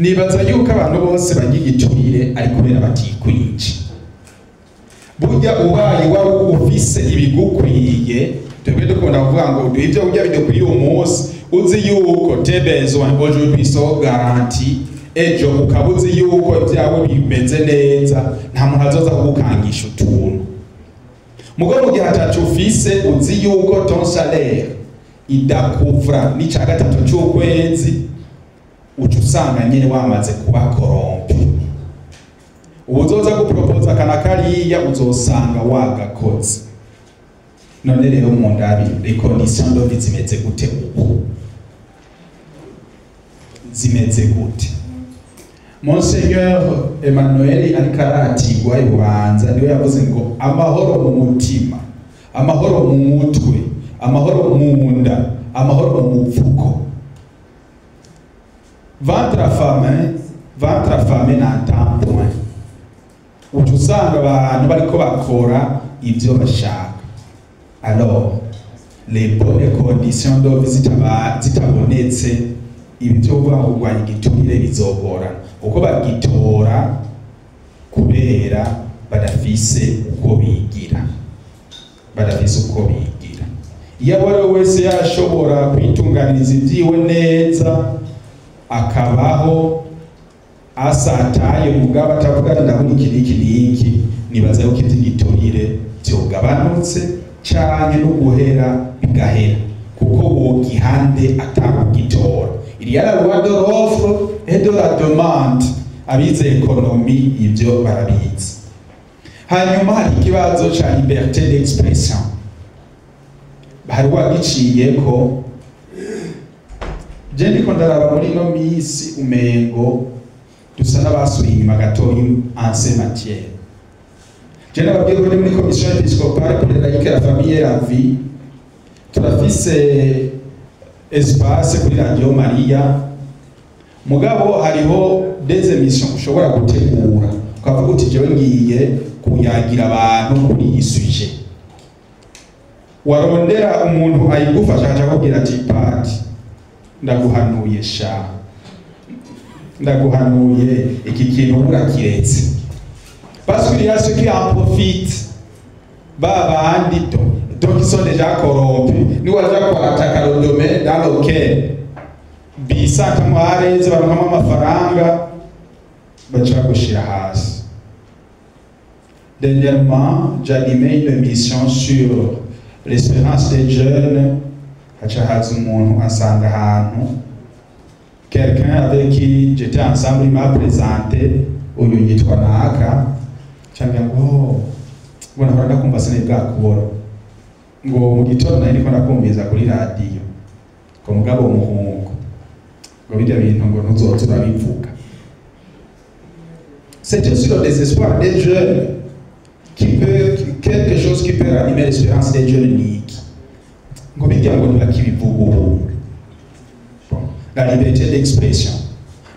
Nibaza yuko abantu bose barya igiturire ari kubera batikwije. Burya ubaye wari ufise ibigukwiye, twebwe dukunda kuvuga ngo duhe ibyo kurya bidukwiye uyu munsi, uzi yuko tes besoins aujourd'hui sont garantis, ejo ukaba uzi yuko ibyawe bimeze neza, nta muntu azoza kugukangisha utuntu. Mugo mu gihe ataco ufise, uzi yuko ton salaire idakuvra n'ica gatatu c'ukwezi, uca usanga nyene wamaze kuba corrompu. Uzoza gupropoza kana kariya uzosanga wagakoze. None rero mu ndabi les conditions de vie zimeze gute ubu? Zimeze gute? Monseigneur Emmanuel ariko aratigwa ibubanza niwe yavuze ngo amahoro mu mutima, amahoro mu mutwe, amahoro mu nda, amahoro mu mupfuko. Ventre affamé, ventre affamé n'entend point. Uca usanga abantu bariko bakora ivyo bashaka. Alors, les bonnes conditions de vie zitabonetse, ibi vyo kuvuga ngo kurwanya igiturire bizogorana, kuko bagitora kubera badafise uko bigira, badafise uko bigira. Iyo abo ari we wese yashobora kwitunganiriza ivyiwe neza, akabaho asataye mugabo atavuga ati ndabona iki n'iki n'iki, nibaza yuko ivy'igiturire vyogabanutse canke no guhera bigahera, kuko wogihande atakugitora. Il y a la loi de l'offre et de la demande. Abize économie ivyo barabizi. Hanyuma hari ikibazo ca liberté d'expression. Hari uwagiciyeko. Je ndiko ndaraba muri ino misi umengo dusa n'abasubiye inyuma gatoyi en ces matières. Je nababwiye ko ndi muri commission épiscopale pour les laïcs, la famille et la vie. Turafise espace kuri Radio Maria, mugabo hariho des émissions ushobora gutegura ukavuga uti jewe ngiye kuyagira abantu kuri iyi sujet. Warondera umuntu ayigufasha akaca akubwira ati pati ndaguhanuye sha, ndaguhanuye iki kintu urakiretse, parce qu'il y a ceux qui en profitent, ba bandi donc ils sont déjà corrompus. Nous allons attaquer le domaine dans lequel bisaka mwareze baronkamo amafaranga baca gushira hasi. Dernièrement, j'animais une émission sur l'espérance des jeunes. Haca haza umuntu asanga ahantu, quelqu'un avec qui j'étais ensemble, il m'a présenté uyu yitwa naka, cyangwa ngo ubona ahora ndakumva sinari bwakubona, ngo mu gitondo nari ndiko ndakumviriza kuri radiyo, ngo mugabo umuhungu ngo bijya bintu ngo ntuzoze urabivuga. C'est aussi le désespoir des jeunes qui peut, quelque chose qui peut ranimer l'espérance des jeunes ni iki, ngo bijya ngo ntibakibivuga ubu. Bon, la liberté d'expression.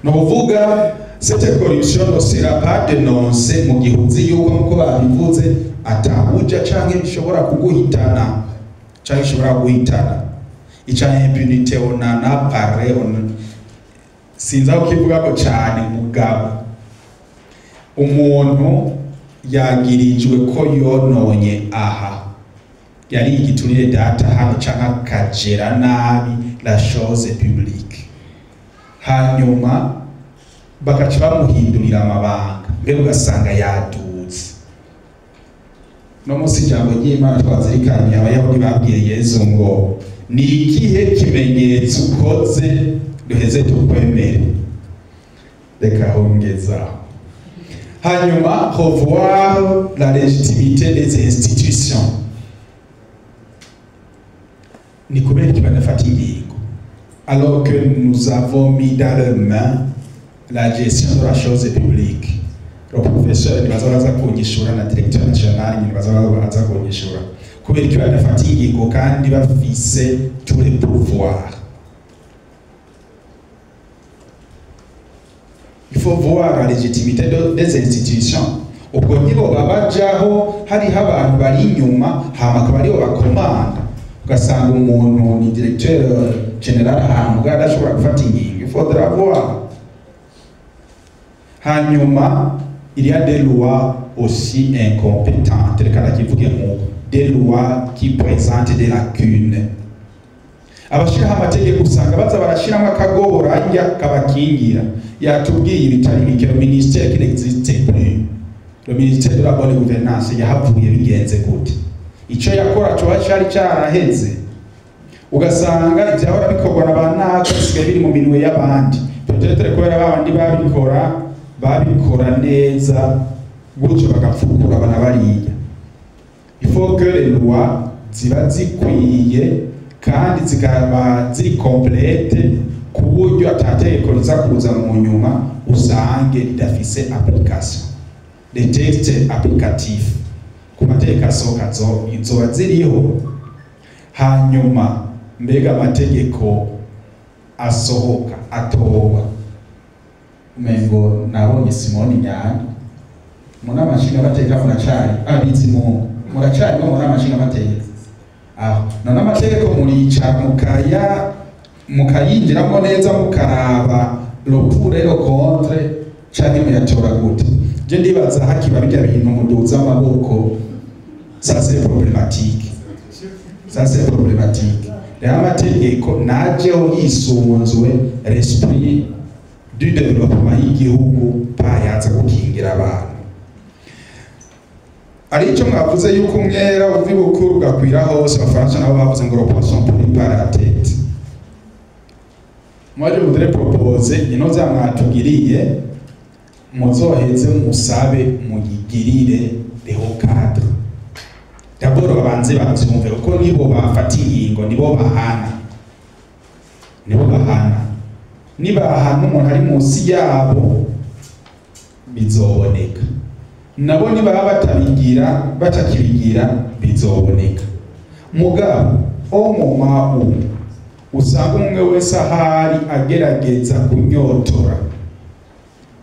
Ni ukuvuga cette corruption ne sera pas dénoncée mu gihe uzi yuko nkuko babivuze atabuja canke bishobora kuguhitana, canke bishobora kuguhitana. Ica impunité on en a parlé, on sinzi aho kivuga ko cane, mugabo umuntu yagirijwe ko yononye aha yari igiturire data hano canke akagera nabi la chose publique, hanyuma bagaca bamuhindurira amabanga, mbere ugasanga yaduze. No munsi ijambo ry'Imana twazirikanye, Abayahudi babwiye Yezu ngo ni ikihe kimenyetso ukoze duheze tukwemere? Reka hongezaho. Hanyuma revoir la légitimité des institutions. Ni kubera iki badafata ingingo alors que nous avons mis dans leurs mains la gestion de la chose publique? Le professeur nibaza baza kunyishura na directeur national nibaza baza kunyishura, kubera iki badafata ingingo kandi bafise tous les pouvoirs? Il faut voir la légitimité des institutions. Ubwo nibo babajaho hariho abantu bari inyuma, hama akaba aribo bakomanda, ugasanga umuntu ni directeur général ahantu mugabo adashobora gufata ingingo. Il faudra voir. Hanyuma il y a des lois aussi incompétentes, reka ndakivuge nk'uko, des lois qui présentent des lacunes. Abashiraho amategeko usanga baza barashiramo akagoboranya kabakingira. Yatubwiye ibitari bike, le ministère qui n'existe plus, le ministère de la bonne gouvernance, yahavuye bigenze gute? Ico yakora coba cari caraheze, ugasanga ivyahora bikorwa na ba naka bisigaye biri mu minwe y'abandi, peut-être kubera babandi babikora babikora neza gutyo bagapfukura abana bariya. Il faut que les lois ziba zikwiye kandi zikaba ziri complètes, ku buryo atategeko riza kuza mu nyuma usange ridafise application. Les textes applicatifs ku mategeko asohoka zoba ziriho. Hanyuma mbega amategeko asohoka atoba, umengo nabonye Simoni Nyandwi mu nama nshingamateka, muracari abizi mu muracari mu nama nshingamateka aho? None amategeko muricara mukayinjiramo neza, mukaraba le pour et le contre, canke muyatora gute? Je ndibaza hakiba bijya bintu muduza amaboko. Ça c'est problématique, ça c'est problématique. Rero amategeko najeho yisunzwe l'esprit du développement y'igihugu, bayaza gukingira abantu. Ari icyo mwavuze yuko umwera uva ibukuru ugakwira hose. Abafaransa nabo bavuze ngo "Le poisson pourrit par la tête". Moi, je voudrais proposer inoza mwatugiriye, muzoheze musabe muyigirire les hauts cadres d'abord, babanze bavyumve, kuko nibo bafata ingingo, nibo bahana, nibo bahana. Nibahana umuntu ari munsi yabo bizoboneka, nabo nibaba batabigira, batakibigira bizoboneka. Mugabo au moment où usanga umwe wese ahari agerageza kunyotora,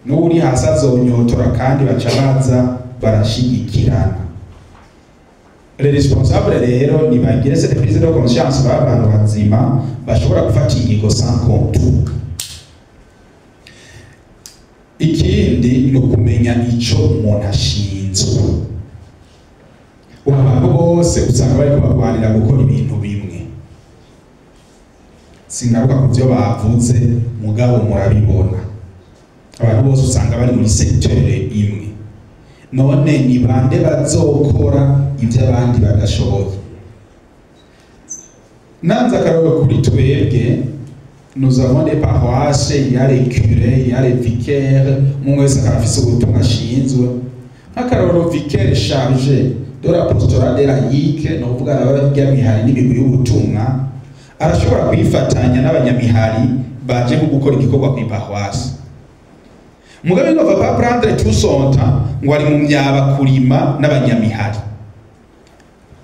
n'uri hasi azonyotora, kandi baca baza barashigikirana. Les responsables rero nibagire cette prise de conscience, baba abantu bazima bashobora gufata ingingo sans contour. Ikindi ni ukumenya ico umuntu ashinzwe. Ubu abantu bose usanga bariko barwanira gukora ibintu bimwe. Singaruka ku byo bavuze, mugabo murabibona, abantu bose usanga bari muri secteur imwe. None ni bande bazokora ibyo abandi badashoboye? Nanze akarorero kuri twebwe, nous avons des paroisses, il y a les curés, il y a les vicaires, umwe wese akaba afise ubutumwa ashinzwe. Nk'akarorero, vicaire chargé de l'apostolat des laïcs, ni ukuvuga abanyamihari n'imigwi y'ubutumwa, arashobora kwifatanya n'abanyamihari baje nko gukora igikorwa kw'iparuwasi. Mugabe ne va pas prendre tout son temps ngo ari mu myaba kurima n'abanyamihari.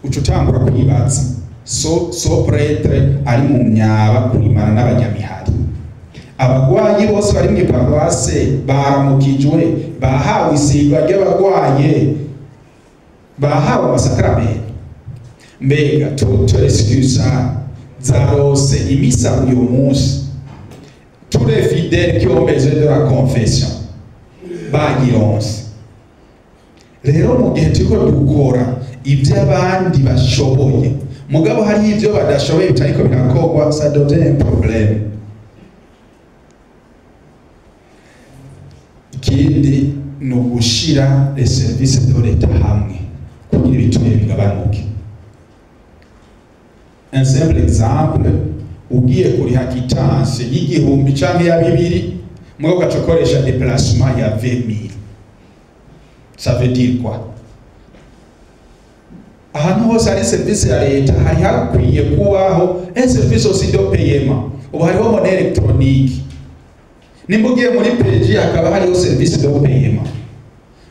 Uca utangura kwibaza, so prêtre ari mu myaba kurimana n'abanyamihari, abagwayi bose bari mu iparuwase baramukijwe, bahawe isigwa ry'abagwaye, bahawe amasakaramentu? Mbega toutes les succursales zarose imisa uyu munsi? Tous les fidèles qui ont besoin de la confession bayironse? Rero mu gihe turiko dukora ibyo abandi bashoboye, mugabo hari ibyo badashoboye bitariko birakorwa, ça devient un problème. Ikindi ni ugushira les services de l'État hamwe kugira ibituye bigabanuke. Un simple exemple: ugiye kuriha quittance y'igihumbi canke ya bibiri, mugabo ugaca ukoresha déplacement ya 20 000, ça veut dire quoi? Ahantu hose hari service ya leta hari hakwiye kubaho un service aussi de paiement. Ubu hariho monnaie électronique. Nimba ugiye muri PJ hakaba hariho service de paiement,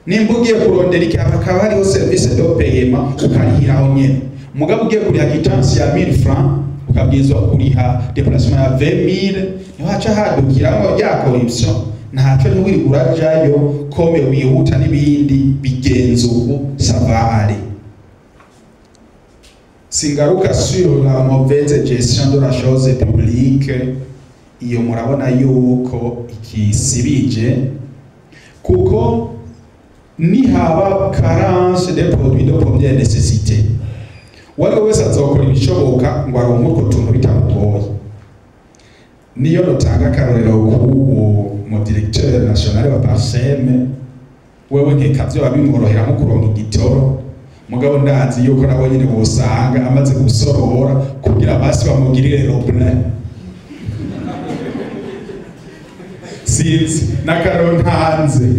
nimba ugiye kurondera iki hakaba hariho service de paiement, ukarihiraho nyene. Mugabo ugiye kuriha quittance ya 1000 francs, ukabwirizwa kuriha déplacement ya 20 000, niho haca hadukiramo ya corruption. Ntaco, ntiwirirwa urajayo kome wihuta n'ibindi bigenza uku, ça va aller. Singaruka sur la mauvaise gestion de la chose publique, iyo murabona yuko ikisibije. Kuko nihaba carence des produits de première nécessité, uwari we wese azokora ibishoboka ngo aronke utwo tuntu bitamugoye. Niyo notanga akarorero k'uwo mu directeur national wa PARCEM, wewe nkeka vyoba bimworohera nko kuronka igitoro, mugabo ndazi yuko nawe nyene wosanga amaze gusorora kugira basi bamugirire le plein. Sinzi n'akaroro ntanze,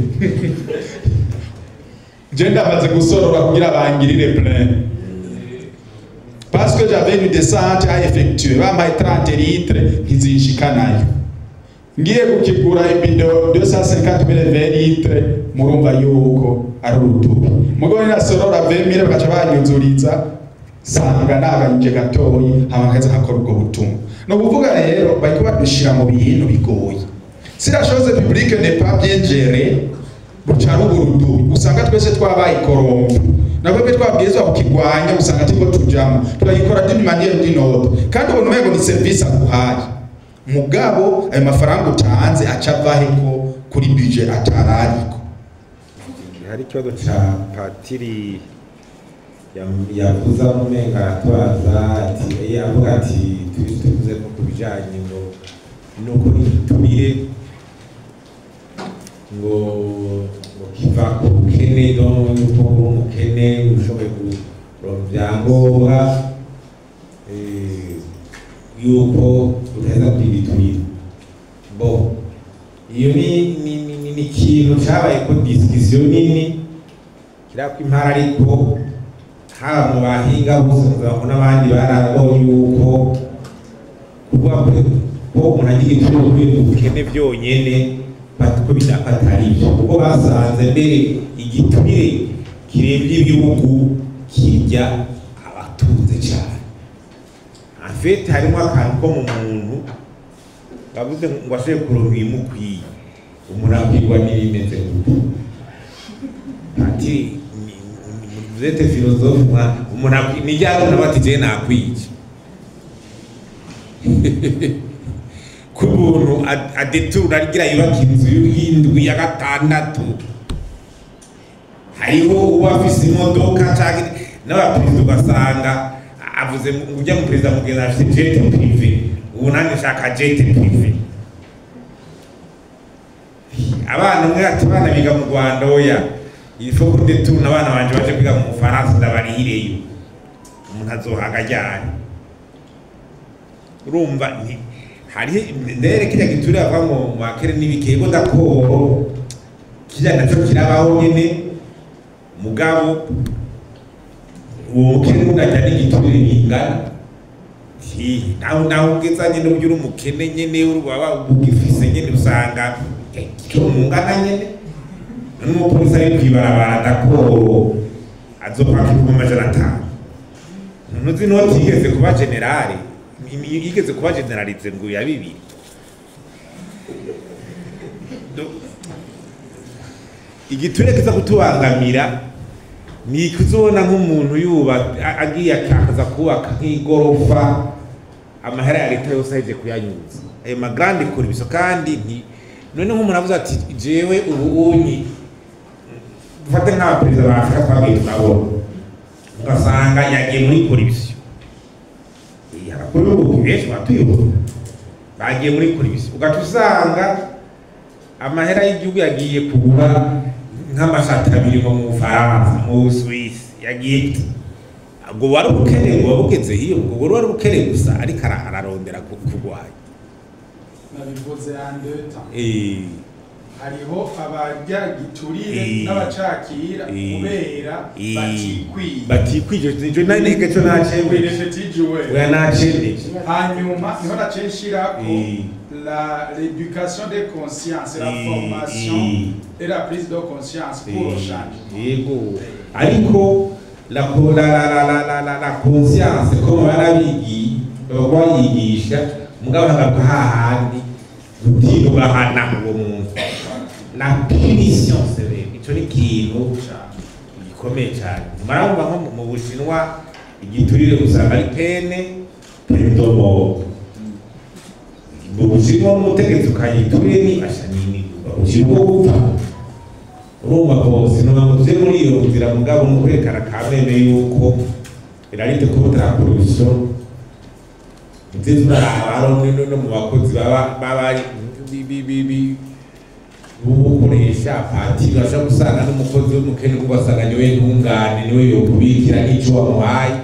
je ndamaze gusorora kugira bangirire plein parce que j'avais une descente à effectuer, bampaye 30 litres ntizinshikanayo, ngiye kukigura ibido 250 ml litres, murumva yuko ari urutubi. Mugabo ninasorora 20 000 bakaca banyuzuriza, sanga naganyije gatoyi, hama nkaheza nkakora ubwo butumwa. No kuvuga rero bariko badushira mu bintu bigoye. Si la chose publique n'est pas bien gérée, buca ari uburudubi, usanga twese twabaye corrompus. Nabwo twabwirizwa kukigwanya, usanga turiko tujamo tukagikora d'une manière ou d'une autre, kandi ubona umengo ni service aguhaye, mugabo ayo mafaranga utanze aca avahe ko kuri budget atarariko? Hari ikibazo ca patiri yavuze umenga aratubaza ati, avuga ati tuvuze ko ku bijanye ngo nuko igiturire ngo kiva ku bukene, donc yuko uri umukene ushoboye kuronka ibyangombwa, yuko utaheza kuri ibiturire. Bon, iyo ni ikintu cabaye ko discussion nini kirako impara, ariko haba mu bahinga bose ngo n'abandi barabonye yuko kuvuga ko umuntu agira igiturire kubera ubukene byonyene ko atari byo, kuko basanze mbere igiturire kirebye ibihugu kirya abatunze cyane. En fait harimo akantu ko mu muntu bavuze ngo ashoboye kuronka ibimukwiye, umuntu akwirwa n'ibimeze gute? Ati vous êtes philosophe, umuntu ni ryari umuntu aba ati jewe nakwiye ku buntu adetura agira yubaka inzu y'indwi ya gatandatu? Hariho uba afise imodoka canke n'abaperezida, ugasanga avuze ngo ujya mu perezida mugenzi afise jet privé, ubu nanjye nshaka jet privé. Abana umwe ati abana biga mu Rwanda, oya, il faut ko ndetuna abana banje baje kwiga mu Bufaransa, ndabarihireyo. Umuntu azohaga ryari? Urumva nti hariho ndere kirya giturire bavuga ngo mu bakere n'ibikego, d'accord, kirya naco kirabaho nyene, mugabo uwo mukene n'unarya n'igiturire bingana. Naho ugeza nyene uburyo uri umukene nyene waba ugifise nyene, usanga ico mungana nyene n'umupolisi ari kw'ibarabara, d'accord, azokwaka 500,000. Ntuzi inoti yigeze kuba générale, yigeze kuba généralisée ngo ya bibiri. Igiturire kiza kutubangamira ni kuzobona nk'umuntu yuba agiye akaza kubaka nk'igorofa, amahera ya leta yose ahejeje kuyanyuza ayo ma grande corruption. Kandi nti none nk'umuntu avuze ati jewe ubu unyi dufate nk'abaperezida ba Afurika twagiye turabona, ugasanga yagiye muri corruption. Abakuru b'ibihugu benshi batuyobora bagiye muri corruption, ugaca usanga amahera y'igihugu yagiye kugura nk'amashati abiri ngo mu Bufaransa, mu Busuwisi yagiye. Ubwo wari ubukene ngo bugeze hiyo, ubwo wari ubukene gusa, ariko ararondera kurwanya. Nabivuze en deux temps. Hariho abarya giturire n'abacakira kubera batikwiye. Batikwije, nico nari cyo nacemeje. Oya, nacemeje. Hanyuma niho naciye nshirako la l'éducation des consciences, la formation et la prise de conscience pour le changement. Yego, ariko la la la la la la la conscience ko barabigiye bayigisha, mugabo hagaruka hahandi gutinya ugahana uwo muntu, la punition sévère, ico ni ikintu gikomeye cyane. Murabumva nko mu Bushinwa igiturire usanga ari peine de mort. Mu Bushinwa umutegetsi ukayiturire ni asha nini ushobora gupfa. Urumva bose ntabwo tuje muri iyo nzira, mugabo ni ukwerekana kameme yuko la lutte contre la corruption nzi turaraba haro no mu bakozi baba bukoresha pati, urashobora gusanga n'umukozi w'umukene, ugasanga niwe ntungane, niwe yokubikira n'ico wamuhaye,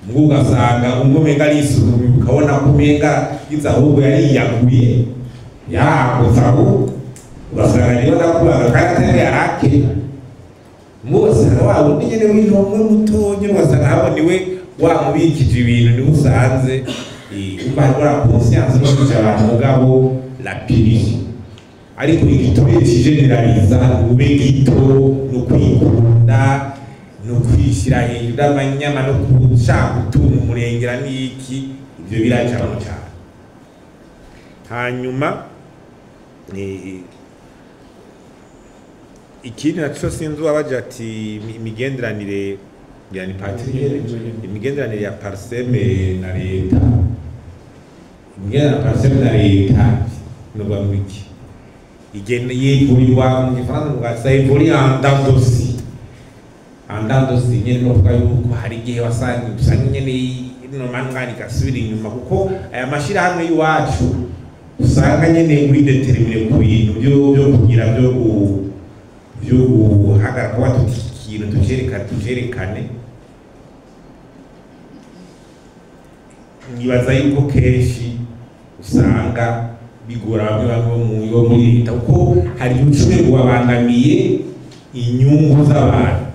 mbwo ugasanga umwe umenga arisuzumye, ukabona ko umenga yize, ahubwo yariyaguye, yaragutse, ahubwo ugasanga niwe ndakubaga kandi atari yarake. Mbwo ugasanga wa wundi nyene w'intomwe mutonyi, ugasanga habo niwe wamubikije ibintu, niwe usanze umva harimo la conscience no kwica abantu, mugabo la punition. Ariko igiturire kigeneraliza ube gito no kwikunda no kwishyira hejuru y'amanyama no gushaka gutunga umurengera n'iki, ibyo biracamo cyane. Hanyuma ikindi naco sinzi uwabaje ati imigenderanire ya ni Patrick, imigenderanire ya PARCEM na leta, imigenderanire ya PARCEM na leta nuba mwiki igenda yevurirwa mu gifaransa ngo ça évolue en dents de scie, en dents de scie nyene. No kuvuga yuko hari igihe wasanga usanga nyene ino igasubira inyuma, kuko aya mashirahamwe y'iwacu usanga nyene uri déterminé ku bintu byo kugira byo guhagarara, kuba tuti ikintu tucerekane tucerekane. Nibaza yuko kenshi usanga bigora bamwe bamwe bo muri leta, kuko hari ubucuruzwa babangamiye inyungu z'abantu.